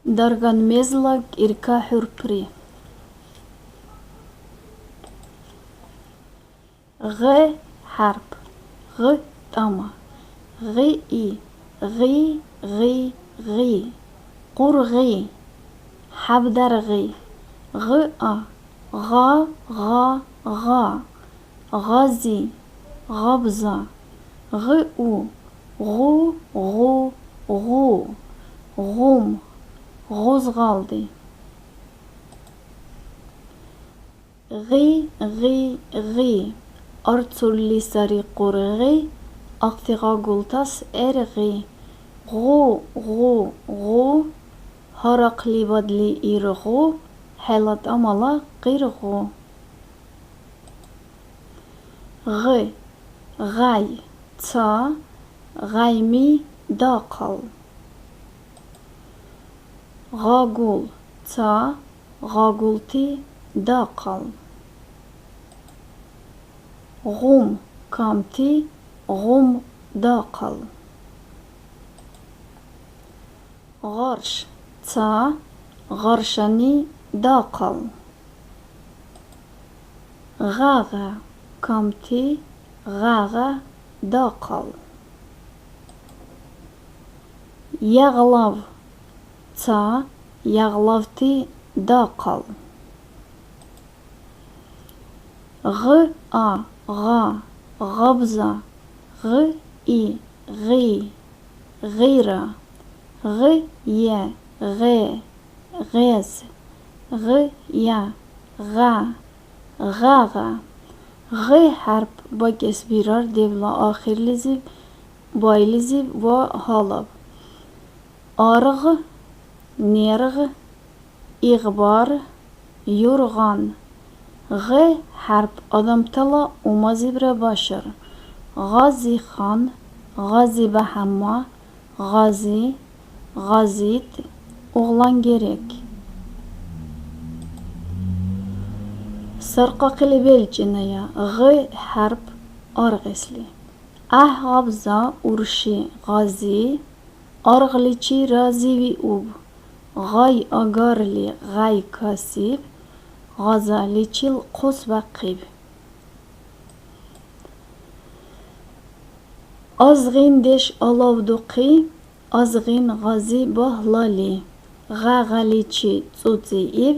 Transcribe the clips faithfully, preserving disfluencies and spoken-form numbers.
Дарган мезла кӀирка хӀурпри. Гъ хӀярп. Гъ тӀама. Гъи. Гъи, гъи, гъи. Къургъи. ХӀябдаргъи. Гъа. Гъа, гъа, гъа. Гъази. Гъабза. Гъу. Гъу, гъу, гъу. Гъум. Гъузгъалди. Гъи, гъи, гъи. Арцурли сари къургъи, ахъти гъагултас гӀергъи. Гъу, гъу, гъу. Гьарахъли бадли иргъу, хӀела тӀамала къиргъу. Гъ. Гъай. Ца. Гъайми дахъал. Гъагул. Ца. Гъагулти дахъал. Гъум. Камти. Гъум дахъал. Гъарш. Ца. Гъаршани дахъал. Гъагъа. Камти. Гъагъа дахъал. Ягълав. Ца. Ягълавти дахъал. Гъа. Гъа. Гъабза. Гъи. Гъи. Гъира. Гъ, е, гъе, гъез. Гъ, я, гъа, гъагъа. Гъ хӀярп бакӀес бирар девла ахирлизиб, байлизиб ва гьалаб. Аргъ, нергъ, игъбар, юргъан. Гъ хӀярп адамтала умазибра башар. Гъазихан, ГъазибяхӀямма, Гъази, Гъазит, угълангерек. Саркъахъили белчӀиная гъ хӀярп аргъесли. ГӀяхӀгъабза урши Гъази аргъличи разивиуб. Гъай агарли гъай касиб, гъазаличил хъусбяхъиб. Азгъиндеш алавдухъи, азгъин Гъази багьлали, гъягъаличи цӀуцӀииб,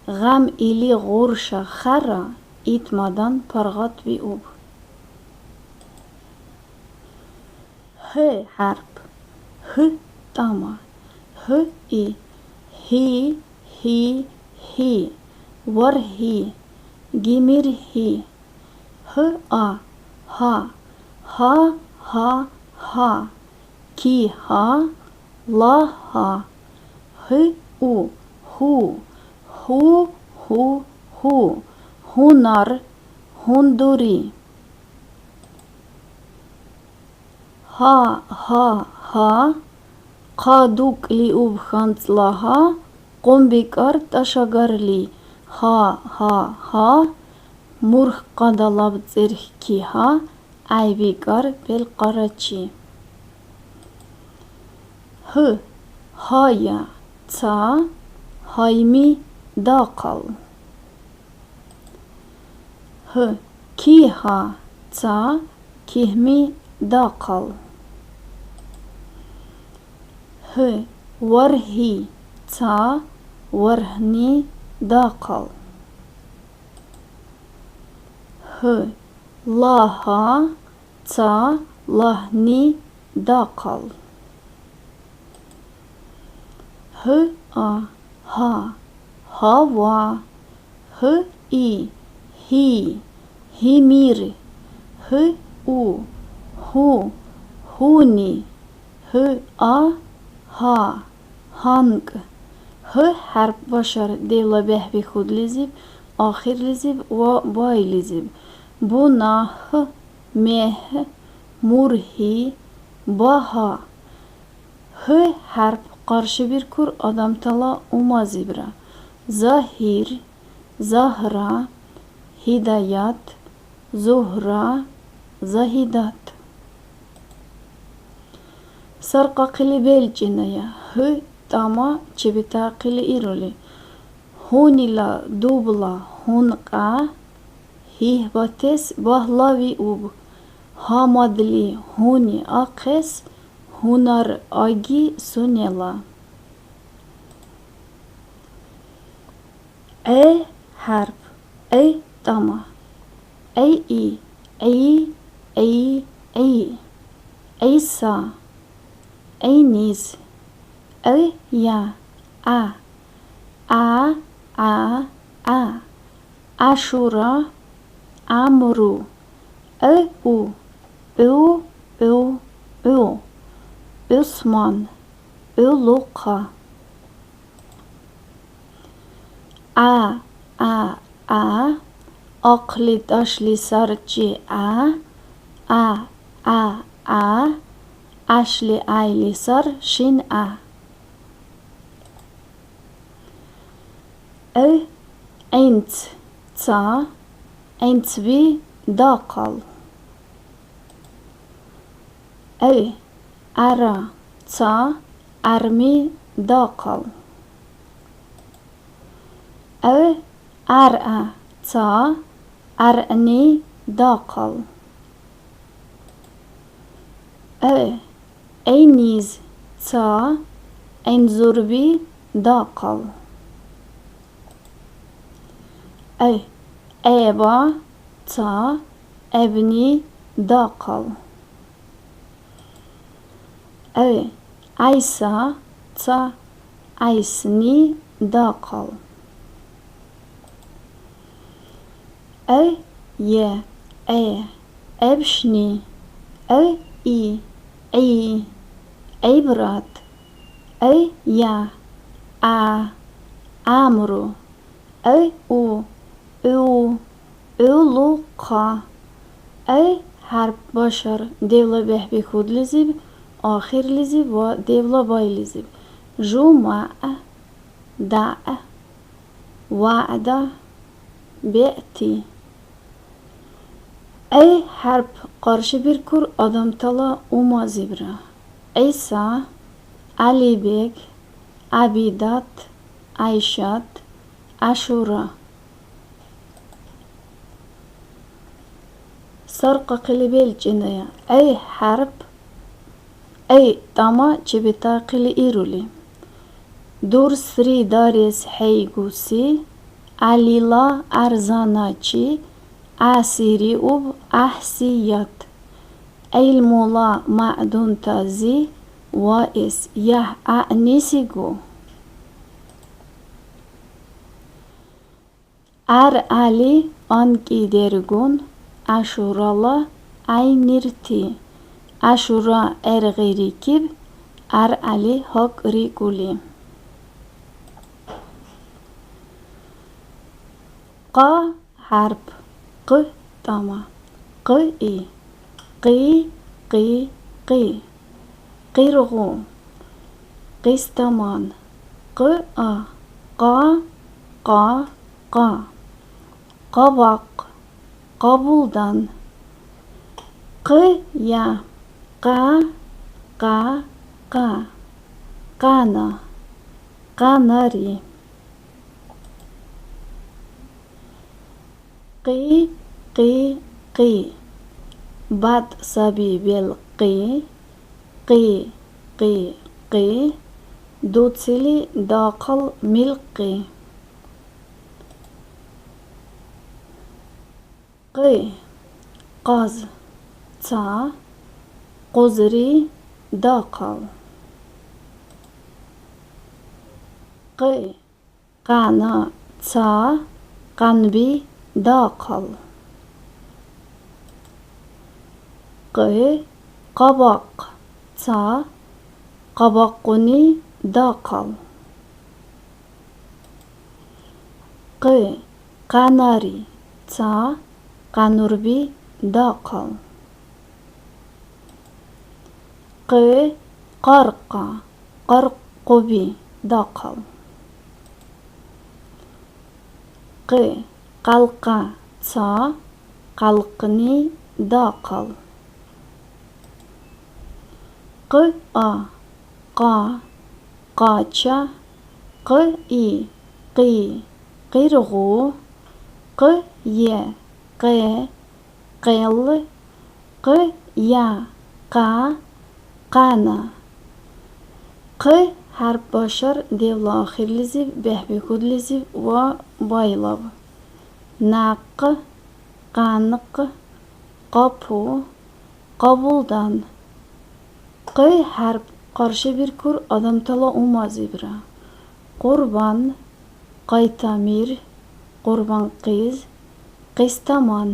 гъям или гъурша хара итмадан паргъатвиуб. Гь хӀярп. Гь тӀама. Гь и. Гьи, гьи, гьи. ВаргьигӀи. ГимирхӀи. Гь а. Гьа. Гьа, гьа, гьа. КигьгӀа. ЛагьгӀа. Гьу у. Гьу. Гьу, гьу, гьу. Гьунар. Гьундури. Гьа, гьа, гьа. Хъа дукӀлиуб хӀянцӀла гьа, къумбикӀар тӀашагарли. Гьа, гьа, гьа. Мурх къадалаб цӀерхьки гьа, гӀяйбикӀар белкъарачи. Гь, гьая, ца, гьайми дахъал. Гь, кигьа, ца, кигьми дахъал. Гь, варгьи, ца, варгьни дахъал. Гь, лагьа, ца, лагьни дахъал. Гь а, гьа, гьава. Гь и, гьи, гьимир. Гь у, гьу, гьуни. Гь а, гьа, гьанкӀ. Гь хӀярп башар девла бехӀбихьудлизиб, ахирлизиб ва байлизиб. Бунагь, мегь, мургьи, багьа. Гь хӀярп къаршибиркур адамтала умазибра: Загьир, Загьра, Гьидаят, Зугьра, Загьидат. Саркъахъили белчӀиная, гь тӀама чебетаахъили ирули, гьунила дубла гьункья гьигьбатес багьлавиуб, гьамадли гьуни ахъес гьунар аги сунела. ГӀе хӀярп, гӀе тӀама, гӀе и, гӀе, гӀе, гӀе, гӀе са, гӀе низ, гӀе я, гӀя, гӀя, гӀя, гӀя, ГӀяшура, гӀямру, гӀе у, гӀу, гӀу, гӀу, ГӀусман, гӀулухъа. ГӀя, гӀя, гӀя, ахъли тӀашли сар чи гӀя, гӀя, гӀя, гӀя, гӀяшли гӀяйли сар шин гӀя. ГӀе, гӀинц, ца, гӀинцби дахъал. ГӀе, гӀяра, ца, гӀярми дахъал. ГӀе, гӀяргӀя, ца, гӀяргӀни дахъал. ГӀе, гӀениз, ца, гӀензурби дахъал. ГӀе, гӀеба, ца, гӀебни дахъал. ГӀе, гӀяйса, ца, гӀяйсни дахъал. ГӀе, е, гӀе, гӀебшни. ГӀе, и, гӀи, гӀибрат. ГӀе, я, гӀя, гӀямру. ГӀе, у, гӀу, гӀулухъа. ГӀе хӀярп башар девла бехӀбихьудлизиб, ахирлизиб ва девла байлизиб: жумягӀ, дягӀ, вягӀда, бегӀти. ГӀе хӀярп къаршибиркур адамтала умазибра: ГӀиса, ГӀялибег, ГӀябидат, ГӀяйшат, ГӀяшура. Саркъахъили белчӀиная гӀе хӀярп, гӀе тӀама чебетаахъили ирули. Дурсри дарес хӀейгуси, ГӀялила арзаначи гӀясириуб гӀяхӀсият. ГӀилмула мягӀдунтази ваэс яхӀ гӀягӀнисигу. ГӀяргӀяли анкӀидергун ГӀяшурала гӀяйнирти. ГӀяшура гӀергъирикиб гӀяргӀяли гьакӀрикӀули. Къа хӀярп, къ тӀама, къи, къи, къи, къи. Къиргъу, къистаман, къа, къа, къа, къа. Къабакъ, къабулдан. Къия, къа, къа, къа. Къяна, къянари. Къи, къи, къи. БатӀ саби белкъи. Къи, къи, къи. Дуцили дахъал милкъи. Къи, къаз, ца, къузри дахъал. Къи, къяна, ца, къянби дахъал. Къи, къабакъ, ца, къабакъуни дахъал. Къи, къянари, ца, къянурби дахъал. Къи, къаркъа, къаркъуби дахъал. Къи, къалкъа, ца, къалкъни дахъал. Къиа, къа, къача, кьи, кьи, къиргъу, кье, кье, къел, кья, кьа, къяна. Кьи хӀярп башар девла ахирлизив, бехӀбихьудлизив ва байлав. Някъ, къянкъ, къапу, къабулдан. Кьи хӀярп къаршибиркур адамтала умазибра: Кьурбан, Кьяйтамир, Кьурбанкьиз, Кьистаман.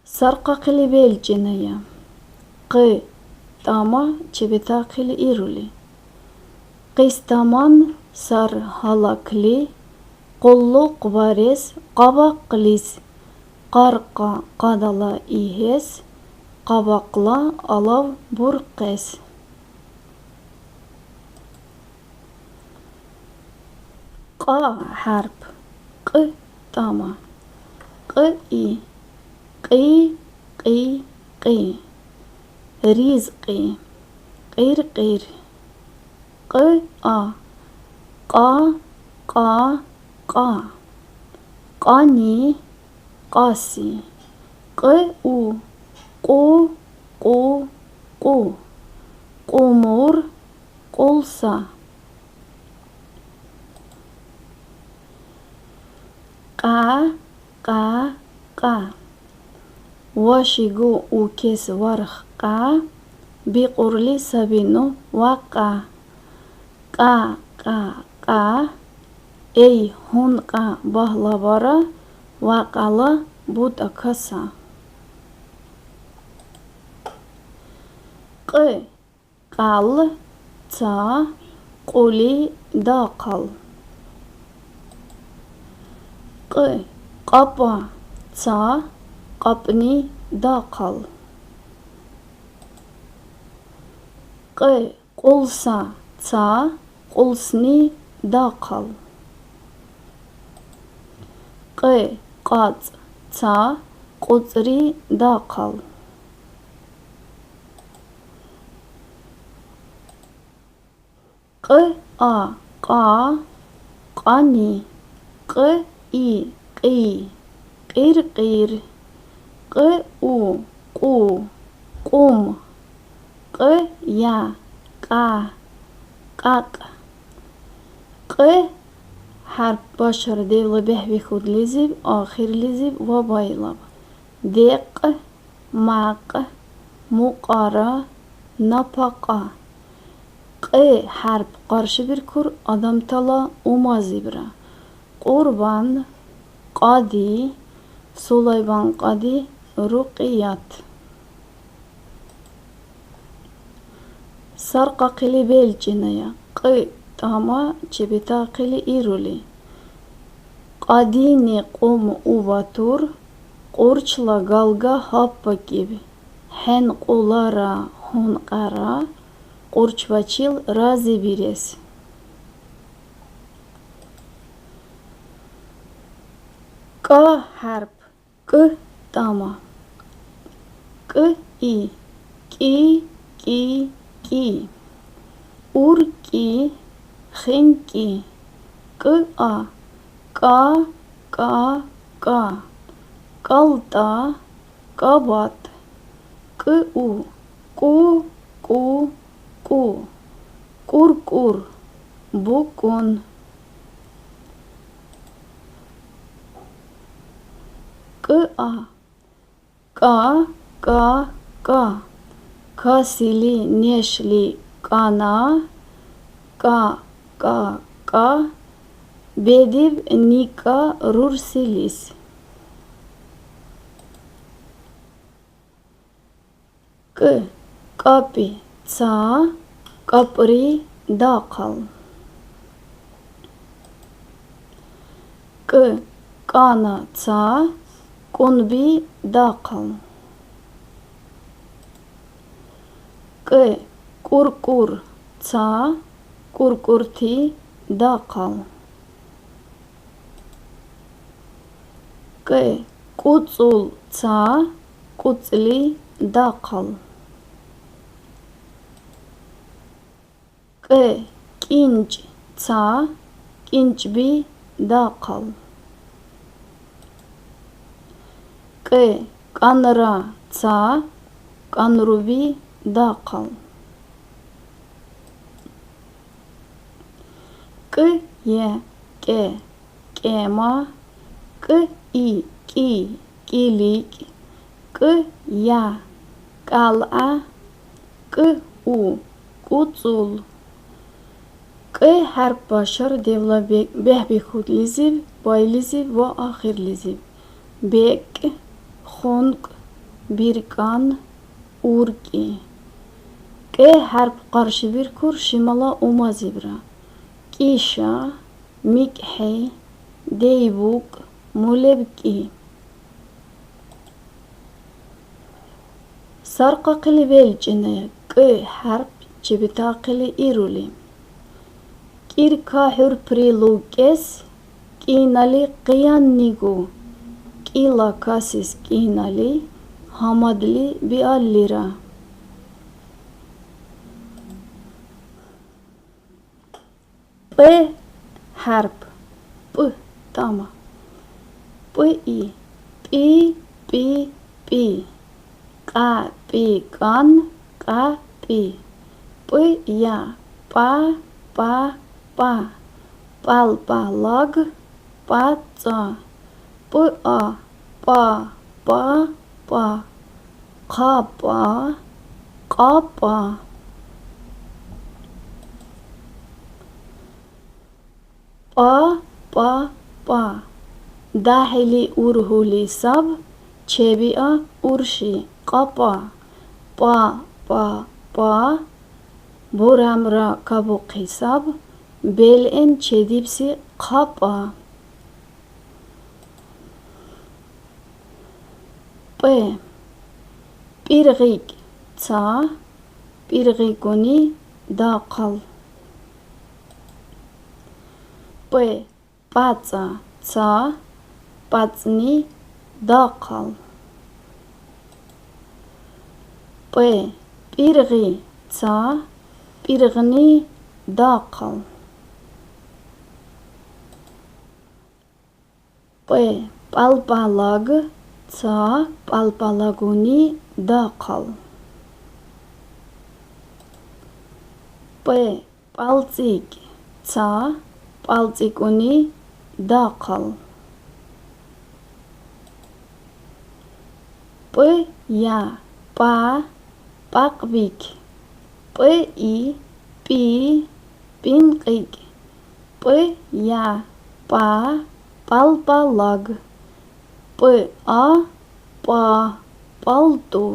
Саркъахъили белчӀеная. Кьи тӀама чебетахъили ирули. Кьистаман сар гьалакли, къуллукъбарес къабакълис, къаркъа къадала игьес, къабакъла алав бурхъес. Кьа хӀярп. Кьи тӀама. Кьи. Кьи, кьи, кьи. Ризкьи. Кьиркьир. Кьа. Кьа, кьа, кьа. Кьани, кьаси. Кьу. Кьу, кьу, кьу. Кьумур, кьулса. Кьа, кьа, кьа. Вашигу укес варх кьа, бикьурли саби ну вакьа. Кьа, кьа, кьа. Эй, гьункьа багьлабара, вакьала бутӀа каса. Кьи. Кьял, ца, кьули, дахъал. Кьи. КьапӀа, ца, кьапӀни, дахъал. Кьи. Кьулса, ца, кьулсни, дахъал. Кьи. КьацӀ, ца, кьуцӀри, дахъал. Кьа, кьа, кьани. Кьи, кьи, кьиркьир. Кьу, кьу, кьум. Кья, кья, кьякь. Кьи хӀярп башар девла бехӀбихьудлизив, ахирлизив ва байлав. Декь, мякь, мукьара, напакьа. Кьи хӀярп къаршибиркур адамтала умазибра: Кьурбан, Кьади, Сулайбан Кьади, Рукьият. Саркъахъили белчӀеная, кьи тӀама чебетаахъили ирули: Кьадини кьум убатур, кьурчла галга гьаббакӀиб, хӀенкьулара гьункьяра кьурчвачил разибирес. КӀа хӀярп. Кьи тӀама. Кьи, кьи, кьи, кьи. УркӀи, хинкӀи. Кьа, кьа, кьа, кьа. КӀалтӀа, кабат. Кьу, кьу, кьу, кьу. КӀуркӀур, букӀун. КӀа, кьа, кьа, кьа. Касили нешли кьана, кьа, кьа, кьа. Бедиб никӀа рурсилис. Кьи, кьапӀи, ца, кьапӀри, дахъал. Кьи, кьана, ца, кьунби, дахъал. Кьи, кьуркьур, ца, кьуркьурти, дахъал. Кьи, кьуцӀул, ца, кьуцӀли, дахъал. Кьи, кӀинчӀ, ца, кӀинчӀби дахъал. Кьи, кӀанра, ца, кӀанруби дахъал. Кьи, е, кӀе, кӀема, кьи, и, кӀи, кӀиликӀ, кьи, я, кӀалгӀя, кьи, у, кӀуцӀул. Кьи хӀярп башар девла бе-, бехӀбихьудлизив, байлизив ва ахирлизив: бекӀ, хункӀ, биркӀан, уркӀи. Кьи хӀярп къаршибиркур шимала умазибра: кӀиша, микӀхӀи, дейбукӀ, мулебкӀи. Саркъахъили белчӀина кьи хӀярп чебетаахъили ирули: кӀирка хӀурпри лукӀес кӀинали къияннигу, кӀила касес кӀинали гьамадли биаллира. П хӀярп. П, тама. П, и. ПӀи, пӀи, пӀи. Кьа, пӀи, кӀан, кьа, пӀи. П, я. ПӀа, пӀа, пӀа. ПӀал, пӀалаг, пӀацӀа. ПӀа, пӀа, пӀа, пӀа. КъапӀа, кьапӀа. ПӀа, пӀа, пӀа. ДяхӀили ургьули саб, чебиа урши, кьапӀа. ПӀа, пӀа, пӀа. Бурамра кабухъи саб, белгӀен чедибси кьапӀа. П. ПӀиргъикӀ, ца, пӀиргъикӀуни дахъал. П. ПацӀа, ца, пацӀни дахъал. П. ПӀиргъи, ца, пӀиргъни дахъал. П. ПӀалпӀалаг, ца, пӀалпӀалагуни дахъал. П. ПӀалцӀикӀ, ца, пӀалцӀикӀуни дахъал. П, я, пӀа, пӀакьбик. П, и, пӀи, пӀинкьикӀ. П, я, пӀа, пӀалпӀалаг. П, а, пӀа, пӀалтӀу.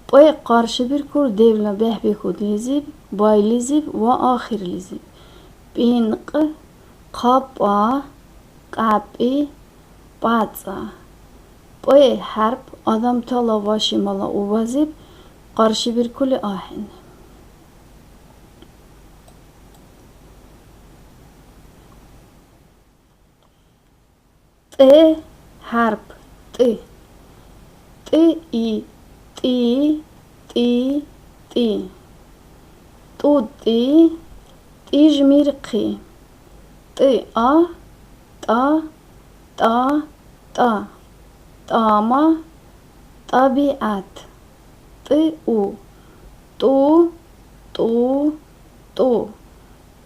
П къаршибиркур девла бехӀбихьудлизиб, байлизиб ва ахирлизиб. ПӀинкь, кьапӀа, кьяпӀи, пацӀа. П хӀярп адамтала ва шимала убазиб къаршибиркули ахӀен. ТӀ хӀярп, тӀи. ТӀи, тӀи, тӀи, тӀи. ТӀутӀи, тӀижмирхъи. ТӀа, тӀа, тӀа, тӀа. ТӀама, тӀабигӀят. ТӀу, тӀу, тӀу, тӀу.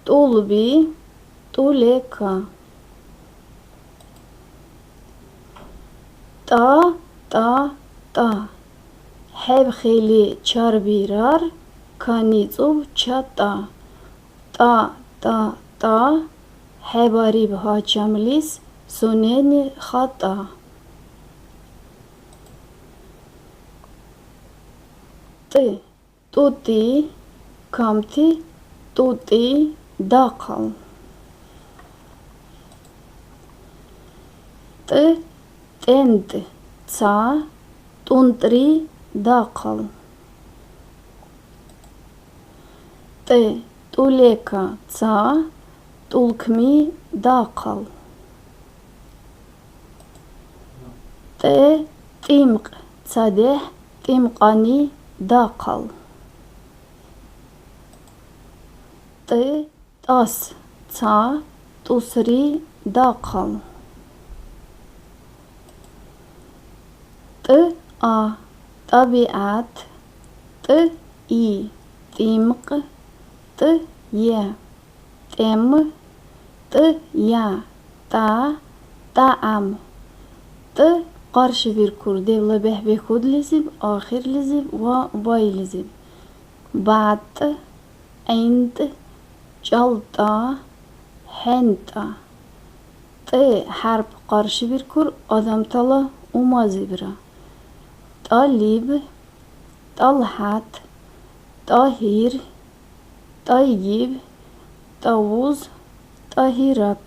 ТӀулби, тӀулека. ТӀа, тӀа, тӀа. ХӀебхили чарбирар, каницӀуб чатӀа. ТӀа, тӀа, тӀа. ХӀебариб гьачамлис сунени хатӀа. ТӀи. ТӀутӀи, камти тӀутӀи дахъал. ТӀ, тӀентӀ, ца, тӀунтӀри дахъал. ТӀе, тӀулека, ца, тӀулкми дахъал. ТӀе, тӀимкь, цадехӀ тӀимкьани дахъал. ТӀ, тӀас, ца, тӀусри, дахъал. ТӀа, тӀабигӀят. ТӀи, тӀимкь. ТӀе, тӀем. ТӀя, тӀа, тӀягӀям. ТӀ къаршибиркур девла бехӀбихьудлизиб, ахирлизиб ва байлизиб. БатӀ, гӀинтӀ, чӀалтӀа, хӀентӀа. ТӀе хӀярп къаршибиркур адамтала умазибра: ТӀалиб, ТӀалхӀят, ТӀагьир, ТӀайиб, ТӀавуз, ТӀагьират.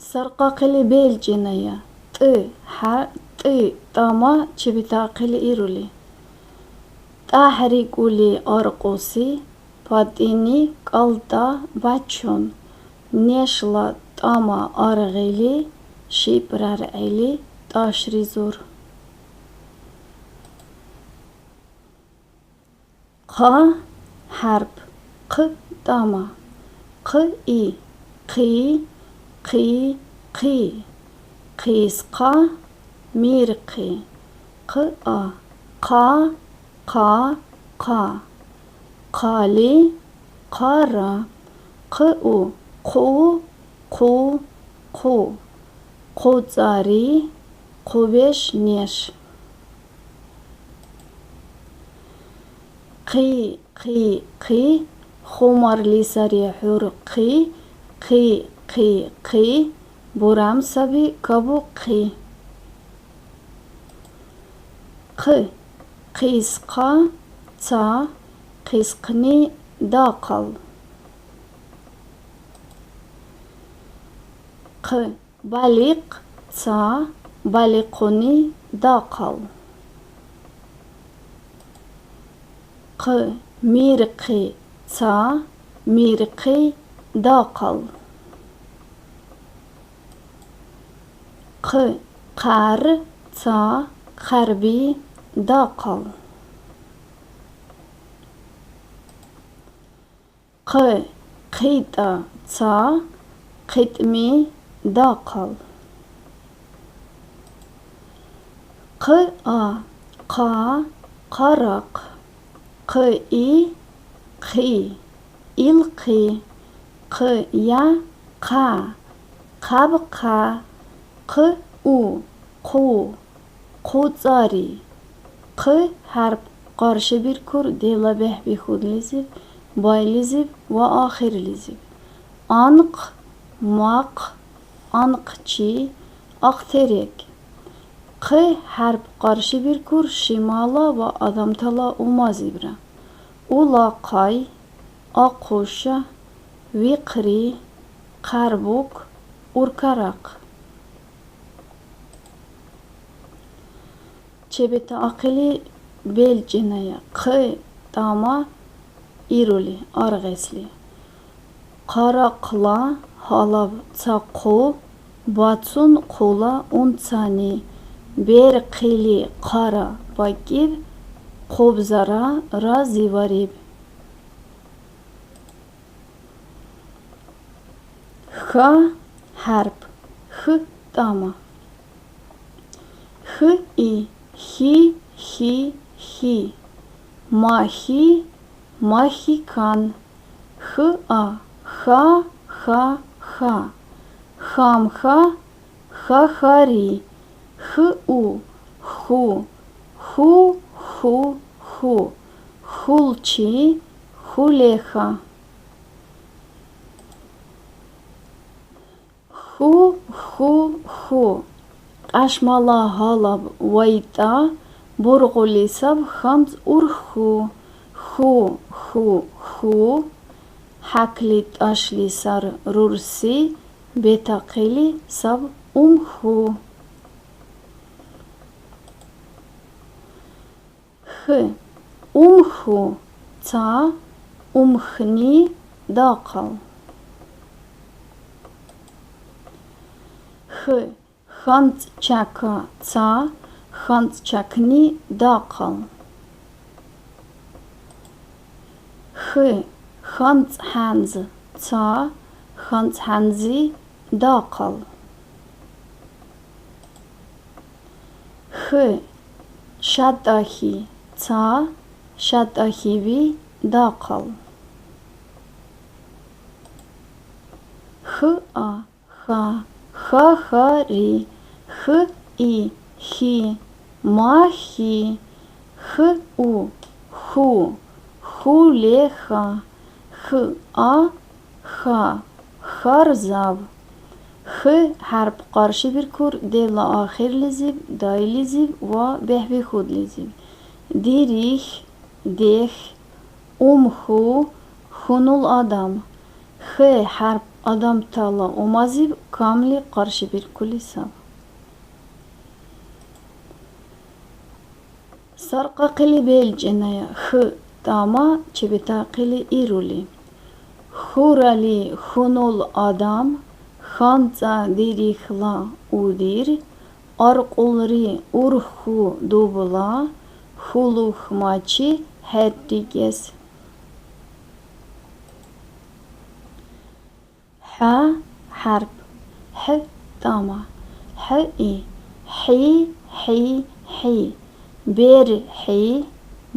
Саркъахъили белчӀеная, тӀи, хӀя-, тӀи тӀама чебетаахъили ирули. ТӀяхӀрикӀули аркьуси патӀини кӀалтӀа бачун, нешла тӀама аргъили, шипӀрархӀели тӀашризур. Хъа хӀярп, хъ тӀама. Хъи, хъи, хъи, хъи. Хъисхъа, мирхъи. Хъа, хъа, хъа, хъа. Хъали, хъара. Хъу, хъу, хъу, хъу. ХъуцӀари, хъубеш неш. Хъи, хъи, хъи, хъумарли сари хӀур. Хъи, хъи, хъи, хъи, бурам саби кабухъи. Хъи, хъисхъа, ца, хъисхъни дахъал. Хъи, балихъ, ца, балихъуни дахъал. Хъи, мирхъи, ца, мирхъи дахъал. Хъи, хъяр, ца, хъярби дахъал. Хъи, хъитӀа, ца, хъитӀми дахъал. Хъа, хъа, хъарахъ. Хъи, хъи, илхъи. Хъя, хъа, хъябхъа. Хъу, хъу, хъуцӀари. Хъи хӀярп къаршибиркур девла бехӀбихьудлизиб, байлизиб ва ахирлизиб. Анхъ, махъ, анхъчи, ахътерек. Хъи хӀярп къаршибиркур шимала ва адамтала умазибра: улахъай, ахъуша, вихъри, хъярбук, уркарахъ. Чебетаахъили белчӀеная, хъи тӀама ирули аргъесли. Хъарахъла гьалав ца хъу, бацун хъула унцани, берхъили хъара бакӀиб, хъубзара разивариб. Ха хӀярп, хъ тӀама. Хъи, хъи, хъи, хъи. Махьи, махьикан. Хъа, хъа, хъа, хъа. Хамха, хахари. Хъу, хъу, хъу, хъу, хъу. Хъулчи, хъулеха. Ху, ху, ху. Кьяшмала гьалаб вайтӀа бургъули саб ханз урху. Ху, ху, ху. ХӀякьли тӀашли сар рурси бетахъили саб умху. Хы. Умху. Ца умхни дахъал. Хы. ХанцӀчака. Ца ханцӀчакни дахъал. Хы, ханцӀхӀянз, ца, ханцӀхӀянзи дахъал. Хы, шатӀахьи, ца, шатӀахьиби дахъал. Хыа, ха, ха-хари, хыи, хи, махьи, хыу, ху, хулеха, хыа, ха, харзав. Хы хӀярп къаршибиркур девла ахирлизиб, дайлизиб ва бехӀбихьудлизиб. Дирих, дех, умху, хьунул адам. Хе хӀярп адамтала умазиб камли къаршибиркули саб. Саркъахъили белчӀеная хы тӀама чебетаахъили ирули. Хурали хьунул адам, ханцӀа дирихла удир, аркьулри урхьу дубла хьулухъмачи хӀеррикӀес. ХӀя хӀярп. ХӀу тӀама. ХӀуи. ХӀи, хӀи, хӀи. БерхӀи,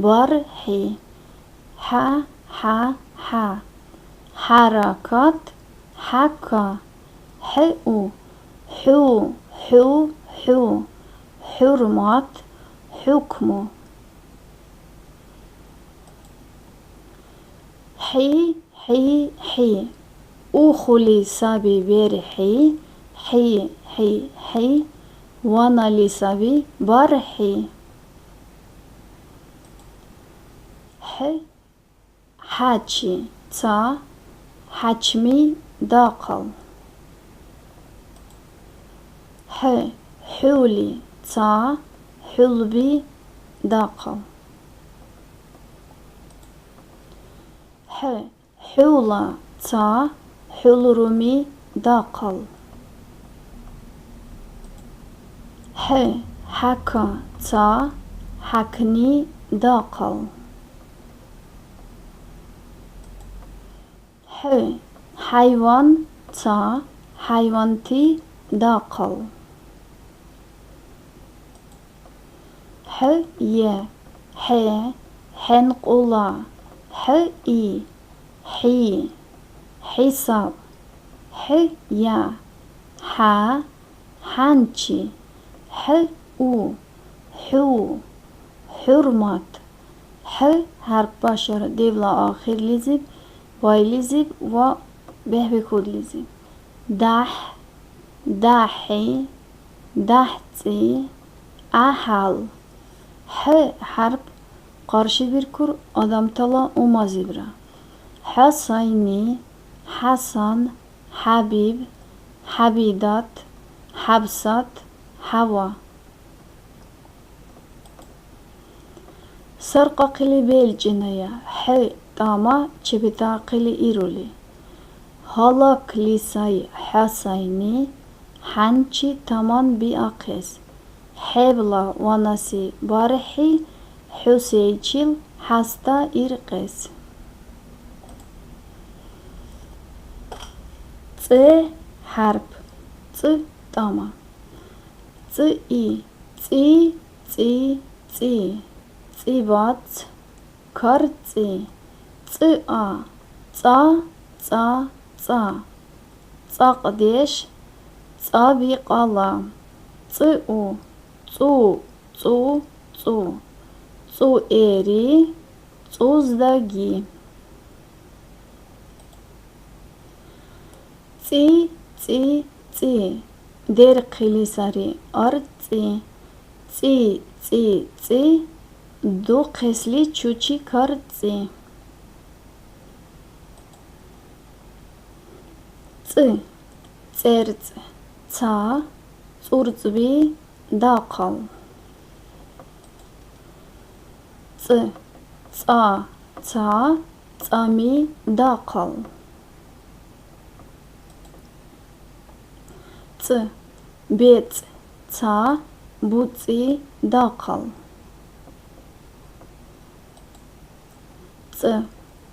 бархӀи. ХӀя, хӀя, хӀя. ХӀяракат, хӀяка. ХӀуъу, хӀу, хӀу, хӀу. ХӀурмат, хӀукму. ХӀи, хӀи, хӀи. Ухули саби берхӀи, хӀи, хӀи, хӀи. Ванали саби бархӀи. ХӀу хӀячи, ца, хӀячми дахъал. ХӀу хӀули, ца, хӀулби дахъал. ХӀу хӀула, ца, хӀулруми дахъал. ХӀу хӀяка, ца, хӀякни дахъал. ХӀу хӀяйван, ца, хӀяйванти дахъал. ХӀу е, хӀе, хӀенкьула, хӀуи, хӀи, хӀисаб, хӀу я, хӀя, хӀянчи, хӀу у, хӀу, хӀурмат. ХӀу хӀярп башар девла ахирлизиб, байлизиб ва бехӀбихьудлизиб. ДяхӀ, дяхӀи, дяхӀцӀи, гӀяхӀял. ХӀу хӀярп къаршибиркур адамтала умазибра. ХӀясайни, ХӀясан, ХӀябиб, ХӀябидат, ХӀябсат, ХӀява. Саркъахъили белчӀеная хӀу тӀама чебетаахъили ирули. Гьалакли сай ХӀясайни хӀянчи таманбиахъес, хӀебла ванаси бархӀи хӀусейчил хӀяста иркьес. ЦӀе хӀярп. ЦӀу тӀама. ЦӀуи, цӀи, цӀи, цӀи. ЦӀибац, карцӀи. ЦӀуа, цӀа, цӀа, цӀа. ЦӀакьдеш, цӀабикьала. ЦӀуъу, цӀу, цӀу, цӀу. ЦӀуэри, цӀуздаги. ЦӀи, цӀи, цӀи. Дерхъили сари арцӀи. ЦӀи, цӀи, цӀи. Духъесли чучи карцӀи. ЦӀи, цӀерцӀ, ца, цӀурцӀби, дахъал. ЦӀи, цӀа, ца, цӀами, дахъал. ЦӀи, бецӀ, ца, буцӀи, дахъал. ЦӀи,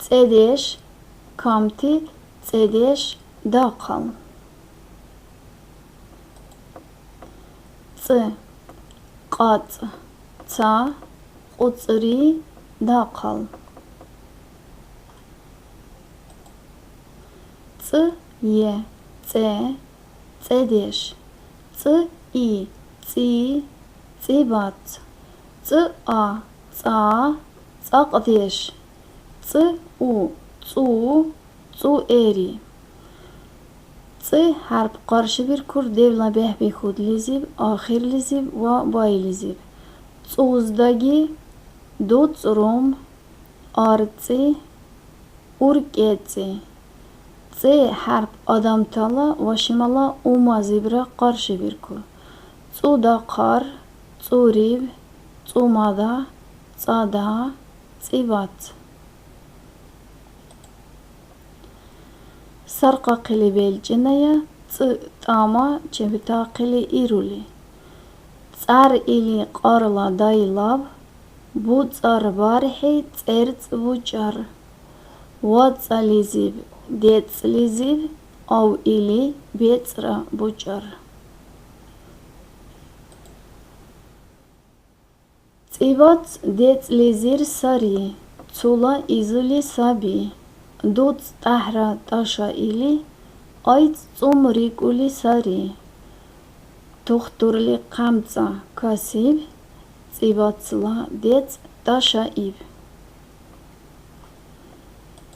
ЦӀедеш, камти цӀедеш дахъал. ЦӀи, кьацӀ, ца, кьуцӀри дахъал. ЦӀи, е, цӀе, цӀедеш. ЦӀи, и, цӀи, цӀибац. ЦӀи, а, цӀа, цӀакьдеш. ЦӀи, у, цӀу, цӀуэри. ЦӀи хӀярп къаршибиркур девла бехӀбихьудлизиб, ахирлизиб ва байлизиб. ЦӀуздаги, дуцӀрум, арцӀи, уркӀецӀи. ЦӀи хӀярп адамтала ва шимала умазибра къаршибиркур. ЦӀудахъар, цӀуриб, цӀумада, цӀада, цӀибац. Саркъахъили белчӀиная, цӀи тӀама чебетахъили ирули. ЦӀар или кьарла дайлаб, буцӀар бархӀи цӀерцӀ бучӀар. ВацӀализиб, децӀлизиб ав или бецӀра бучӀар. ЦӀибац децӀлизир сари, цула изули саби. ДуцӀ тӀяхӀра тӀаша или, айцӀ цӀумрикӀули сари. Тухтурли хъямцӀа касиб, цӀибацла децӀ тӀашаиб.